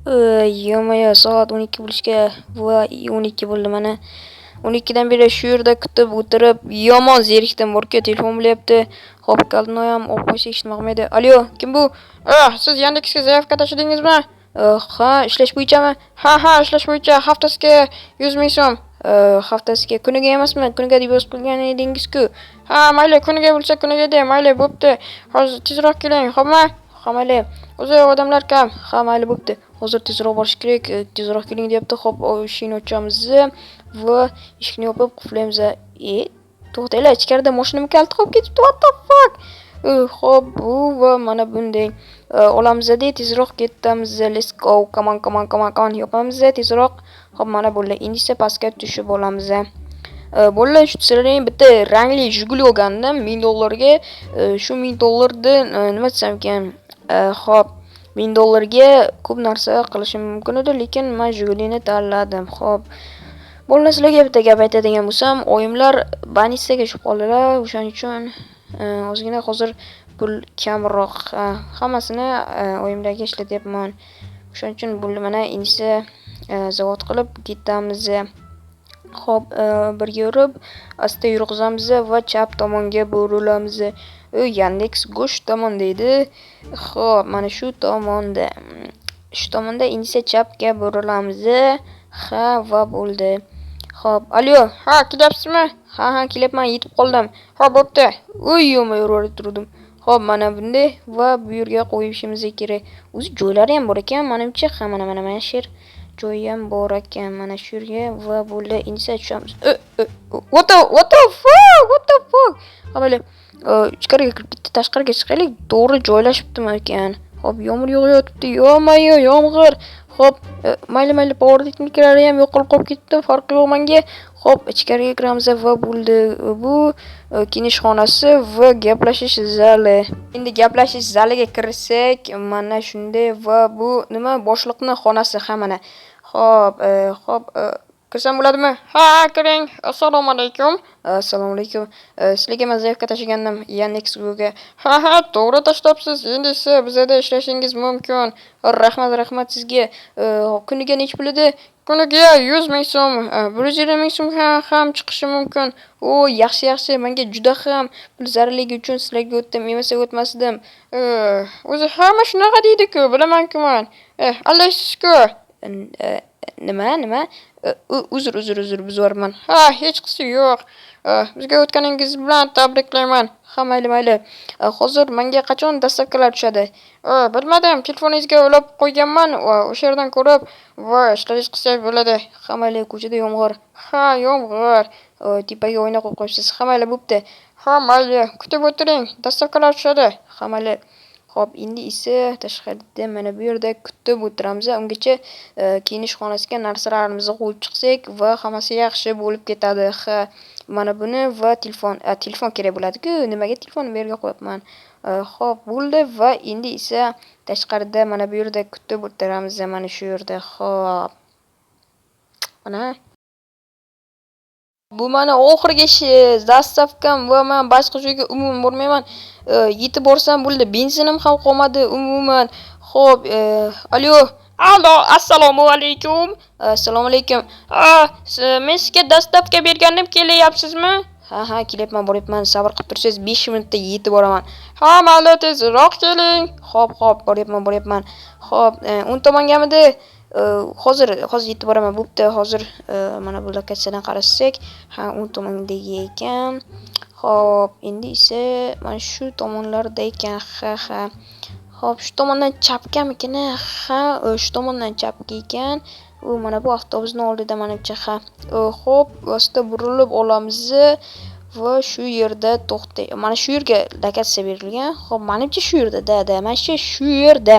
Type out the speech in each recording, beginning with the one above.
Ё-моё, soat 12 bo'lishga va 12 bo'ldi mana. 12 dan beri shu yerda kutib o'tirib, yomon zerikdim borku, telefon bo'lyapti. Xo'p, kalitni ham olib qo'ysak hech nima qilmaydi. Alo, kim bu? Siz Yandexga заявка tashladingizmi? Ha, ishlash bo'yichami? Ha, ishlash bo'yicha haftasiga 100 ming so'm. Haftasiga, kuniga emasmi? Kuniga deb yozib qo'ygan edingiz-ku. Ha, mayli, kuniga bo'lsa kuniga de, mayli, bo'pti. Hozir tezroq keling, xo'pmi? Ha, mayli. O'zi odamlar kam. Ha, mayli, bo'pti. Hozir tezroq borish kerak, tezroq keling deyapti. Xo'p, eshikni ochamiz va eshikni yopib qulflaymiz. E, to'xtanglar, ichkarida mashinam kaliti qolib ketibdi. What the fuck? Xo'p, bu va mana bunday olamiz-da, tezroq ketamiz. Let's go. Come on, come on, come on, come on. Yopamiz tezroq. Xo'p, mana bo'ldi. Endi esa pastga tushib olamiz. Bolalar, shu sizlarning bitta rangli Jiguli olgandim 1000 dollarga. Shu 1000 dollarni nima desam ekan? Xo'p, 1000 dollarga ko'p narsa qilishim mumkin edi, lekin men Jigulini tanladim. Xo'p. Bolalar, sizlarga bitta gap aytadigan bo'lsam, oyimlar больница ga tushib qoldilar. O'shaning uchun ozgina hozir pul kamroq. Hammasini oyimlarga ishlatyapman. O'shaning uchun bo'ldi, mana endi esa zavod qilib ketamiz. Xo'p, birga yurib, asta yurg'izamiz va chap tomonga burilamiz. U Yandex Go shu tomonda edi. Xo'p, mana shu tomonda. Shu tomonda endi esa chapga burilamiz. Ha, va bo'ldi. Xo'p, alo, ha, kelyapsizmi? Ha, kelyapman, yetib qoldim. Ha, bo'pti. Uy, ё-моё, urib turdim. Xo'p, mana bunday va bu yerga qo'yishimiz kerak. O'zi joylari ham bor ekan, menimcha. Ha, mana shu yer joyi ham bor ekan. Mana shu yerga va bo'ldi. Endi esa tushamiz. What the fuck? What the fuck? Ha, mayli. Ichkariga kirib ketdi, tashqariga chiqaylik. To'g'ri joylashibdimi ekan? Xo'p, yomg'ir yog'ayotibdi. Ё-моё, yomg'ir. Xo'p, mayli, powertechnikalari ham yo'qolib qolib ketdi, farqi yo'q menga. Xo'p, ichkariga kiramiz va bo'ldi. Bu kiyinish xonasi va gaplashish zali. Endi gaplashish zaliga kirsak, mana shunday va bu nima, boshliqning xonasi, ha, mana. Xo'p, kirsam bo'ladimi? Ha, kiring. Assalomu alaykum. Assalomu alaykum. Sizlarga man заявка tashlagandim Yandex Go'ga. Ha, to'g'ri tashlabsiz. Endi esa bizada ishlashingiz mumkin. Rahmat, rahmat sizga. Kuniga necha pul edi? Kuniga 100 ming so'm, 120 ming so'm ham chiqishi mumkin. O, yaxshi, yaxshi. Menga juda ham pul zarurligi uchun sizlarga o'tdim, emasa o'tmasdim. O'zi hamma shunaqa deydi-ku, bilaman-ku man. Aldaysiz-ku. Nima? Uzr, uzr, uzr, buzvorman. Ha, hechqisi yo'q. Bizga o'tganingiz bilan tabriklayman. Ha, mayli, mayli. Hozir menga qachon доставка lar tushadi? Bilmadim, telefoningizga ulab qo'yganman va o'sha yerdan ko'rib va ishlash qilsak bo'ladi. Ha, mayli, ko'chada yomg'ir. Ha, yomg'ir. Tepaga oyna qo'yib qo'yibsiz. Ha, mayli, bo'pti. Ha, mayli, kutib o'tiring, доставка lar tushadi. Ha, mayli. Xo'p, endi esa tashqarida mana bu yerda kutib o'tiramiz. Ungacha kiyinish xonasiga narsalarimizni qo'yib chiqsak va hammasi yaxshi bo'lib ketadi. Ha, mana buni va telefon, telefon kerak bo'ladi-ku. Nimaga telefonni bu yerga qo'yapman? Xo'p, bo'ldi va endi esa tashqarida mana bu yerda kutib o'tiramiz, mana shu yerda. Xo'p. Mana. Bu mani oxirgi ish доставка m va men boshqa joyga umuman bormayman. Yetib borsam bo'ldi. Benzinim ham qolmadi umuman. Xo'p, alo. Alo, assalomu alaykum. Assalomu alaykum. Men sizga доставка bergandim, kelyapsizmi? Ha, kelyapman, boryapman. Sabr qilib tursangiz 5 minutda yetib boraman. Ha, mayli, tezroq keling. Xo'p, boryapman, boryapman. Xo'p, o'ng tomongamidi? Hozir yetib boraman. Bo'pti, hozir mana bu lokatsiyadan qarasak, ha, o'ng tomondagi ekan. Xo'p, endi esa mana shu tomonlarda ekan. Ha. Xo'p, shu tomondan chapgamikin? Ha, shu tomondan chapga ekan. U mana bu avtobusning oldida manimcha, ha. Xo'p, asta burilib olamiz va shu yerda to'xtay. Mana shu yerga lokatsiya berilgan. Xo'p, manimcha shu yerda, да, да, mana shu yerda.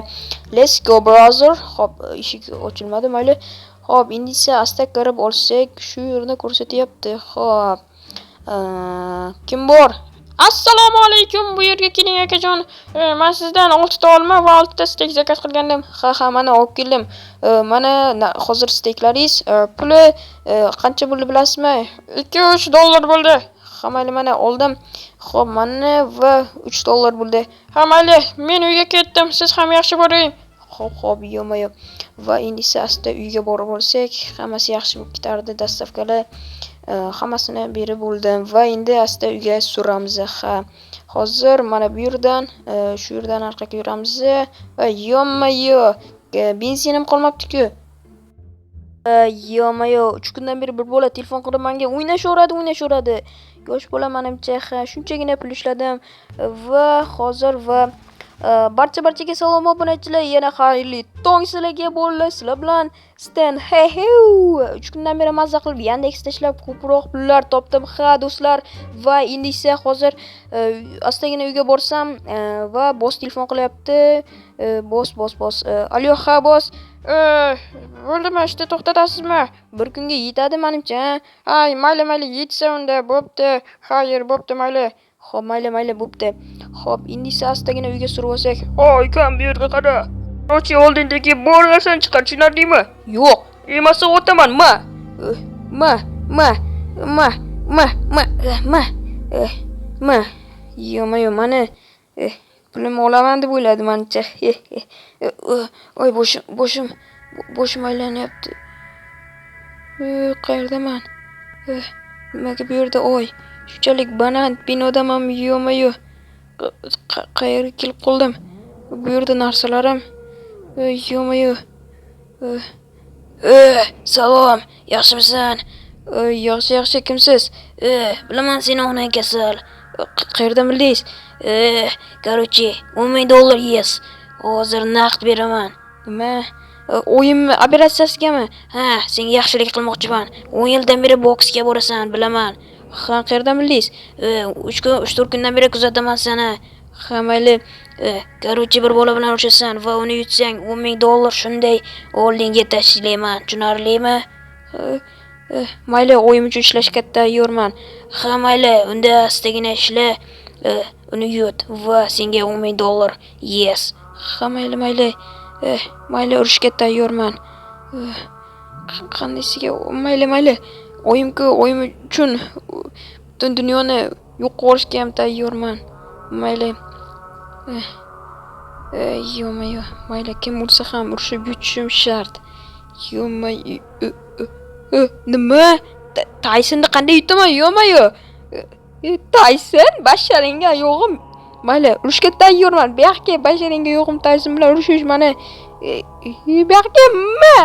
Let's go, brother. Xo'p, eshik ochilmadi, mayli. Xo'p, endi esa asta kirib olsak, shu yerni ko'rsatyapti. Xo'p. Kim bor? Assalomu alaykum, bu yerga keling, akajon. Men sizdan 6 ta olma va 6 ta стейк заказ qilgandim. Ha, mana olib keldim. Mana hozir steyklaringiz. Puli qancha bo'ldi bilasizmi? 2-3 dollar bo'ldi. Ha, mayli, mana oldim. Xo'p, mana va 3 dollar bo'ldi. Ha, mayli, men uyga ketdim. Siz ham yaxshi boring. Xo'p, xo'p, ё-моё. Va endi esa asta uyga borib olsak, hammasi yaxshi bo'lib ketardi. Доставка lar hammasini berib bo'ldim va endi asta uyga suramiz. Ha. Hozir mana bu yerdan, shu yerdan orqaga yuramiz. Va ё-моё, benzinim qolmabdi-ku. Ё-моё, 3 kundan beri bir bola telefon qilib menga o'ynashaveradi, o'ynashaveradi. Yosh bola manimcha, ha, shunchagina pul ishladim va hozir va barcha barchaga salom, obunachilar, yana xayrli tong sizlarga bo'ldi. Sizlar bilan Stan. Hey hey. 3 kundan beri mazza qilib Yandexda ishlab ko'proq pullar topdim, ha, do'stlar. Va endi esa hozir astagina uyga borsam va boss telefon qilyapti. Boss, boss, boss. Alo, ha, boss. Bo'ldimi, ishni to'xtatasizmi? Bir kunga yetadi manimcha, ha? Hay, mayli, mayli, yetsa unda bo'pti. Xayr, bo'pti, mayli. Xo'p, mayli, mayli, bo'pti. Xo'p, endi esa astagina uyga surib olsak. Hoy, ukam, bu yerga qara. Короче, oldindagi bor narsani chiqar, tushunarlimi? Yo'q. Emasa otaman, ma. Ma, ma, ma, ma, ma, ma, ma. Ё-моё, mani pulimni olaman deb o'yladi manimcha. Oy, boshim, boshim, boshim aylanyapti. Qayerdaman? Nimaga bu yerda oy? Shunchalik baland binodamanmi? Ё-моё. Qayerga kelib qoldim? Bu yerda narsalarim. Ё-моё. Salom, yaxshimisan? Yaxshi, yaxshi, kimsiz? Bilaman seni, onang kasal. Qayerdan bildingiz? Короче, 10 000 dollar yes. Hozir naqd beraman. Nima? Oyimni operatsiyasigami? Ha, senga yaxshilik qilmoqchiman. 10 yildan beri boksga borasan, bilaman. Ha, qayerdan bildingiz? 3 kun, 3-4 kundan beri kuzataman seni. Ha, mayli. Короче, bir bola bilan urushasan va uni yutsang, 10 ming dollar shunday oldingga tashlayman. Tushunarlimi? Mayli, oyim uchun ishlashga tayyorman. Ha, mayli, unda astagina ishla. Uni yut va senga 10 ming dollar. Yes. Ha, mayli, mayli. Mayli, urushga tayyorman. Qandaysiga? Mayli, mayli. Oyimku, oyim uchun butun dunyoni yo'q qilishga ham tayyorman. Mayli. Ё-моё, mayli, kim bo'lsa ham urushib yutishim shart. Ё-моё, nima? Taysonni qanday yutaman, ё-моё? Tayson, basharingga yo'g'im. Mayli, urushga tayyorman. Bu yoqqa, basharingga yo'g'im, Tayson bilan urushish mana. Bu yoqqa ma.